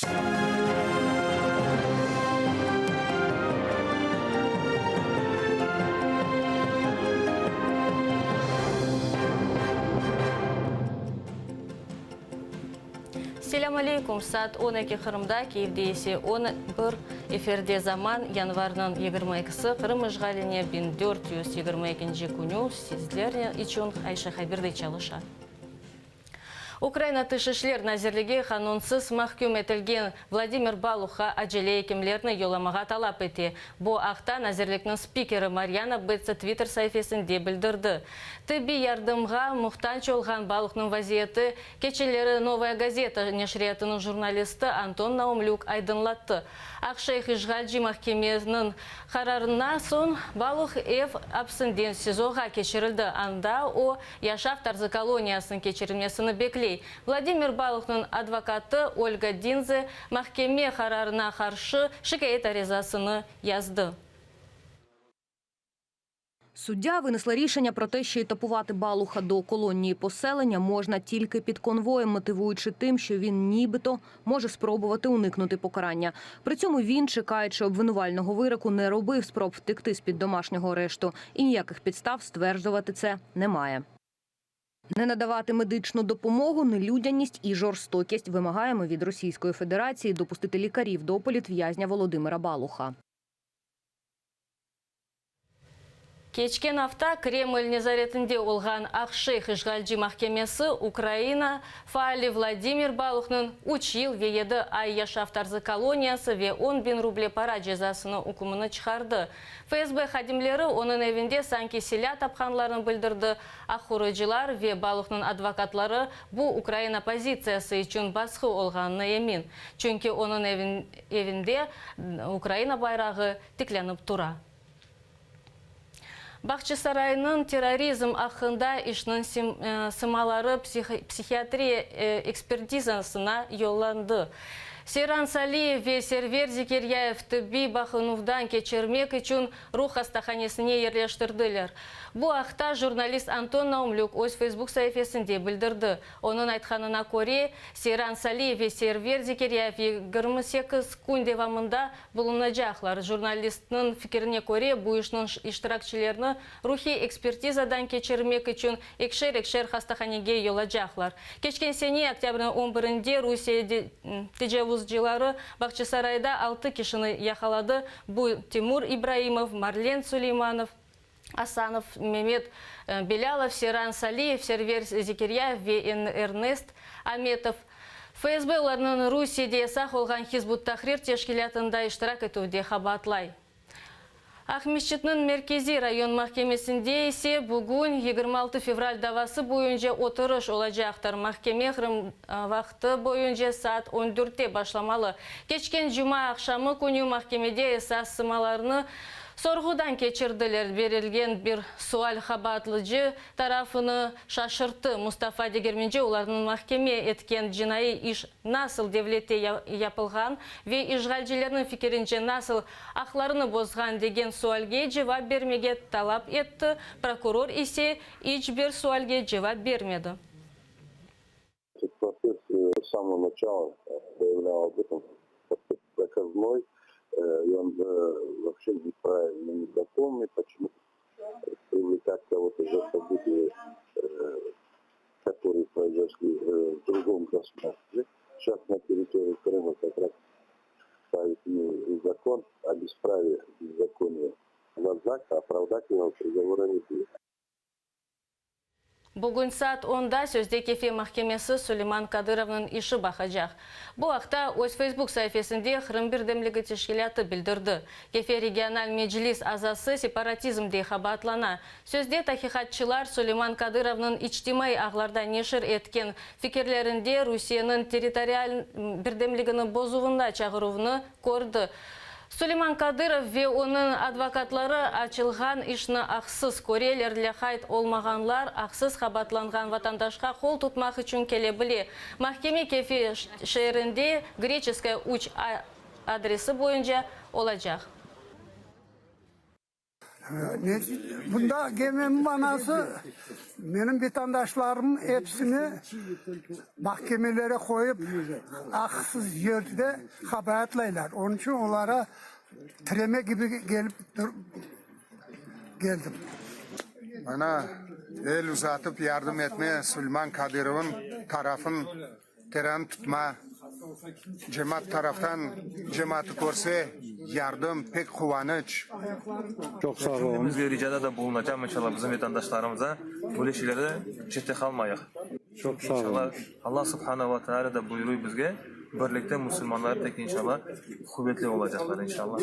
Selâm aleykum! Saat on eki Qırımda, Kiyevde ise on bir, efirde Zaman, yanvarnıñ yigirmi ekisi, Qırım işğaline 1422-nci künü, sizler içün Ayşe Habirde çalışa. Ukraina Tış işler nazirligi qanunsız mahküm etilgen Vladimir Baluhqa acele ekimlerni yollamağa talap ete. Bu aqta nazirlikniñ spikeri Maryana Betsa Twitter saifesinde bildirdi. Tıbbiy yardımğa muhtac olğan Baluhnıñ vaziyeti keçenleri Novaya gazeta neşriyatınıñ jurnalisti Anton Naumlük aydınlattı. Aqşeyh işğalci mahkemeniñ qararına soñ Baluh ev apsinden SİZOğa keçirildi, anda o, yaşav tarzı koloniyasınıñ keçirilmesini bekley. Vladimir Baluhnıñ advokatı Olga Dinze mahkeme qararına qarşı şikâyet arizasını yazdı. Суддя винесла рішення про те, що етапувати Балуха до колонії поселення можна тільки під конвоєм, мотивуючи тим, що він нібито може спробувати уникнути покарання. При цьому він, чекаючи обвинувального вироку, не робив спроб втекти з-під домашнього арешту. І ніяких підстав стверджувати це немає. Не надавати медичну допомогу, нелюдяність і жорстокість вимагаємо від Російської Федерації допустити лікарів до політв'язня Володимира Балуха. Keçken afta Kreml nezaretinde olğan Aqşeyh işğalci mahkemesi Ukraina faali Vladimir Baluhnıñ üç yıl ve yedi ay yaşav tarzı koloniyası ve 10.000 ruble para cezasını ükmüni çıqardı. FSB hadimleri onıñ evinde sanki silâ tapqanlarını bildirdi. Aq qoruyıcılar ve Baluhnıñ advokatları bu Ukraina pozitsiyası içün basqı olğanına emin, çünki onıñ evinde Ukraina bayrağı tiklenip tura. Bağçasaraynıñ terrorizm aqqında işniñ sımaları psihiatriya ekspertizasına yollandı. Seyran Saliyev ve Server Zekeryayev tıbbiy baqınuvdan keçirmek içün ruh hastahanesine yerleştirdiler. Bu aqta jurnalist Anton Naumlük öz Facebook saifesinde bildirdi. Onıñ aytqanına köre, Seyran Saliyev ve Server Zekeryayev 28 kün devamında bulunacaqlar. Jurnalistniñ fikrine köre, bu işniñ iştirakçilerini ruhiy ekspertizadan keçirmek içün ekşer-ekşer hastahanege yollacaqlar. Keçken sene oktâbrniñ on birinde Rusiye tecavuzcıları Bağçasarayda altı kişini yaqaladı, bu, Timur İbraimov, Marlen Suleymanov, Asanov, Memet Belâlov, Seyran Saliyev, Server Zekeryayev ve Ernest Ametov. FSB olarnıñ Rusiyede yasaq olğan Hizb ut-Tahrir teşkilâtında iştirak etüvde qabaatlay. Aqmescitniñ Merkeziy rayon mahkemesinde ise bugün 26 fevral davası boyunca oturış olacaqtır. Mahkeme Qırım vaqtı boyunca saat on dörtte başlamalı. Keçken cuma aqşamı künü mahkemede esas sımalarnı Sorğudan keçirdiler, berilgen bir sual qabaatlıcı tarafını şaşırttı. Mustafa Degermenci olarnıñ mahkeme etken cinaiy iş nasıl devlette yapılğan ve işğalcilerniñ fikirince nasıl aqlarını bozğan degen sualge cevap bermege talap etti, prokuror ise iç bir sualge cevap bermedi. Protsess s samogo načala zayavlyal ob etom, protsess zaказnoy, i on voobşe nepravilnyy, nezakonnyy, poçemu privlekatь kogo-to za sobıtiya, kotorıye proizoşli v drugom gosudarstve, seyças na territoriyi Krıma kak raz stavit zakon o bespraviye, bezzakonие v opravdatelnogo prigovora ne bude. Bugün saat onda sözde Kefe mahkemesi Suleyman Kadırovnıñ işi baqacaq. Bu aqta öz Facebook saifesinde Qırım birdemligi teşkilâtı bildirdi. Kefe regional meclis azası separatizmde qabaatlana. Sözde taqiqatçılar Suleyman Kadırovnıñ içtimaiy ağlarda neşir etken fikirlerinde Rusiyeniñ territorial birdemligini bozuvına çağıruvnı kördi. Suleyman Kadırov ve onıñ advokatları açılğan işni aqsız köreler, lâqayt olmağanlar aqsız qabaatlanğan vatandaşqa qol tutmaq içün kele bile. Mahkeme Kefe şeerinde Greçeskaya üç adresi boyunca olacaq. Bunda kelmemniñ manası, menim vatandaşlarım episini mahkemelere qoyıp, aqsız yerde qabaatlaylar. Onıñ içün olara tireme kibi kelip keldim. Mana, el uzatıp yardım etme Suleyman Kadırovnıñ tarafın teran tutma, cemaat taraftan cemaatı körse, yardım pek quvanıç. Çoq sağ olun. Cümlemizge ricada da bulunacam, inşallah, bizim vatandaşlarımıza böyle şeylerde çette qalmayıq. Çoq sağ olun. İnşallah, Allah subhane ve teala da buyuruy bizge, birlikte musulmanlar tek inşallah quvetli olacaqlar, inşallah.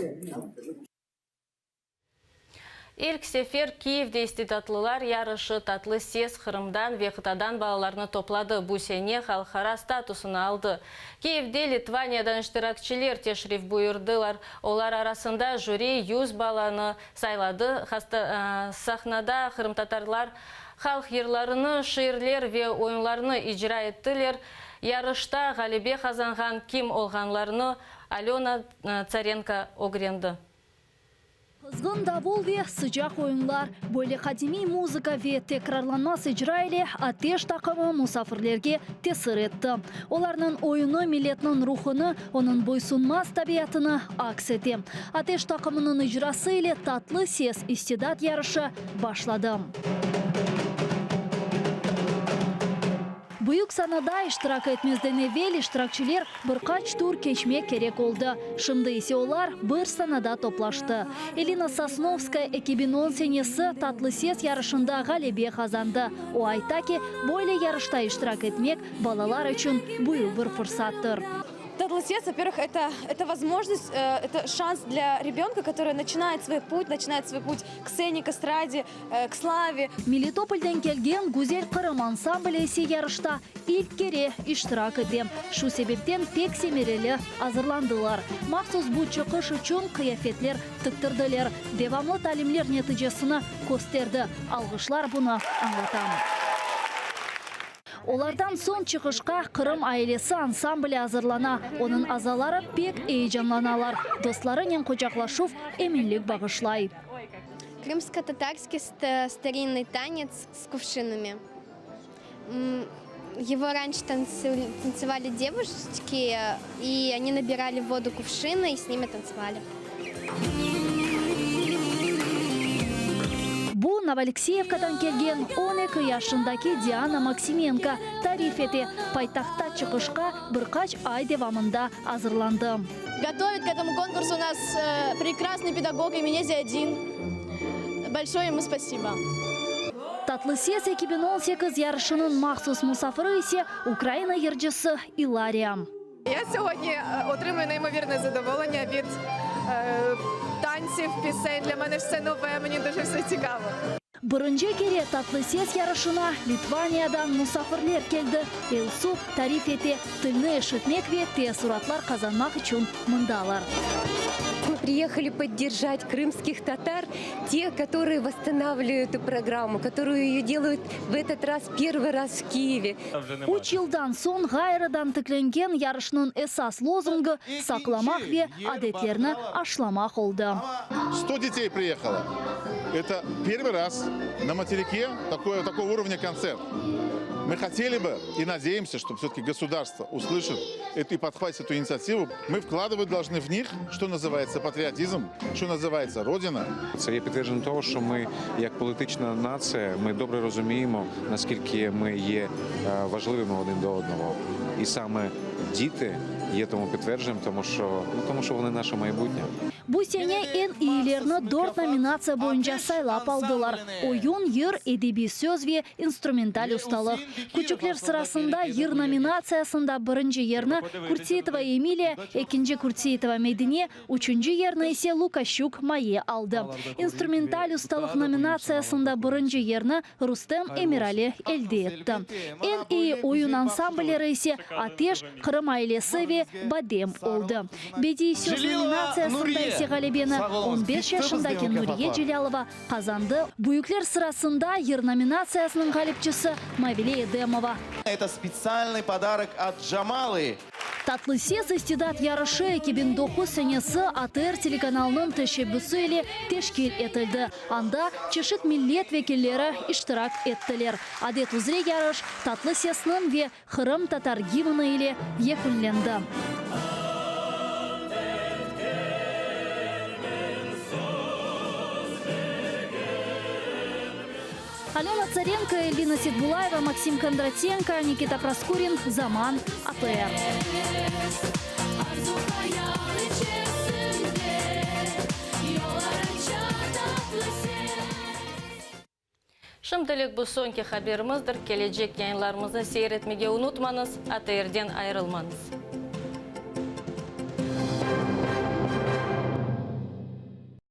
İlk sefer Kiyevde istidatlılar yarışı Tatlı ses Qırımdan ve qıtadan balalarnı topladı, bu sene halqara statusını aldı. Kiyevde Litvaniyadan iştirakçiler teşrif buyurdılar, olar arasında jüri 100 balanı sayladı, sahnada qırımtatarlar halq yırlarını, şiirler ve oyunlarnı icra ettiler. Yarışta ğalebe qazanğan kim olğanlarını Alöna Tsarenko ögrendi. Qızğın davul ve sıcaq oyunlar, böyle qadimiy muzıka ve tekrarlanmaz icra ile Ateş taqımı musafirlerge tesir etti. Olarnıñ oyunı milletniñ ruhunı, onıñ boysunmaz tabiatını aks ete. Ateş taqımınıñ icrası ile Tatlı ses istidat yarışı başladı. Büyük sanada iştirak etmezden evel iştirakçiler bir qaç tur keçmek kerek oldı. Şimdi ise olar bir sanada toplaştı. Elina Sosnovskaya 2010 senesi Tatlı ses yarışında ğalebe qazandı. O ayta ki, böyle yarışta iştirak etmek balalar içün büyük bir fırsattır. Tatlı ses, во-первых, это, это возможность, э, это шанс для ребенка, который начинает свой путь, начинает свой путь к сцене, к эстраде, э, к славе. Melitopolden kelgen Güzel Qırım ansambli ise yarışta ilk kere iştirak ete. Şu sebepten pek semereli azırlandılar. Mahsus bu çıqış içün qıyafetler tiktirdiler. Devamlı talimler neticesini kösterdi. Alğışlar bunı añlata. Olardan soñ çıqışqa Qırım ailesi ansambli azırlana. Onıñ azaları pek eyecanlanalar. Dostlarınen quçaqlaşuv eminlik bağışlay. Крымско-татарский старинный танец с кувшинами. Его раньше танцевали девушки, и они набирали воду кувшины и с ними танцевали. Bu Novoalekseyevkadan kelgen 12 yaşındaki Diana Maksimenko tarif ete. Paytahtta çıqışqa bir qaç ay devamında azırlandı. Готовит к этому конкурсу у нас э, прекрасный педагог Эмине Зиадин. Большое ему спасибо. Tatlı ses 2018 yarışınıñ mahsus musafiri ise Ukraina yırcısı Ilariya. Я сьогодні е, отримую неймовірне задоволення від е, танців, пісень. Для мене все нове, мені дуже все цікаво. Birinci kere Tatlı ses yarışına Litvaniyadan musafirler keldi. Elsu tarif ete, tilni eşitmek ve teessuratlar qazanmaq içün mındalar. Мы приехали поддержать крымских татар, те, которые восстанавливают эту программу, которую ее делают в этот раз первый раз в Киеве. Üç yıldan soñ ğayrıdan tiklengen yarışnıñ esas lozungı saqlamaq ve adetlerni aşlamaq oldı. 100 детей приехало. Это первый раз на материке такой, такого уровня концерт. Мы хотели бы и надеемся, что все-таки государство услышит эту и подхватит эту инициативу. Мы вкладывать должны в них, что называется патриотизм, что называется Родина. Це є підтвердженням того, що ми, як політична нація, ми добре розуміємо, наскільки ми є е, важливими один до одного. І саме діти є тому підтвердженням, тому що ну тому, що вони наше майбутнє. Bu sene eñ iyilerni dört nominatsiya boyunca saylap aldılar. Oyun, yır, edebiy söz ve instrumental ustalıq. Küçükler sırasında yır nominatsiyasında birinci yerni Kurtseitova Emiliya, ekinci Kurtseitova Medine, üçünci yerni ise Lukaşuk Maye aldı. Instrumental ustalıq nominatsiyasında birinci yerni Rustem Emirali elde etti. Eñ iyi oyun ansamblleri ise Ateş, Qırım ailesi ve Badem oldı. Bediiy söz nominatsiyasında ise. ise ğalebeni on beş yaşındaki Nuriye Celâlova qazandı. Büyükler sırasında yır nominatsiyasınıñ ğalipçisi Mavile Edemova. Это специальный подарок от Джамалы. Tatlı ses istidat yarışı 2009 senesi ATR telekanalınıñ teşebbüsi ile teşkil etildi. Anda çeşit millet vekilleri iştirak ettiler. Adet üzre yarış tatlı sesniñ ve qırımtatar gimni ile yekünlendi. Alöna Tsarenko, Elvina Setbulayeva, Maksim Kondratenko, Nikita Proskurin, Zaman, ATR. Şimdilik bu soñki haberimizdir. Kelecek yayınlarımıznı seyir etmege unutmañız, ATRden ayırılmañız.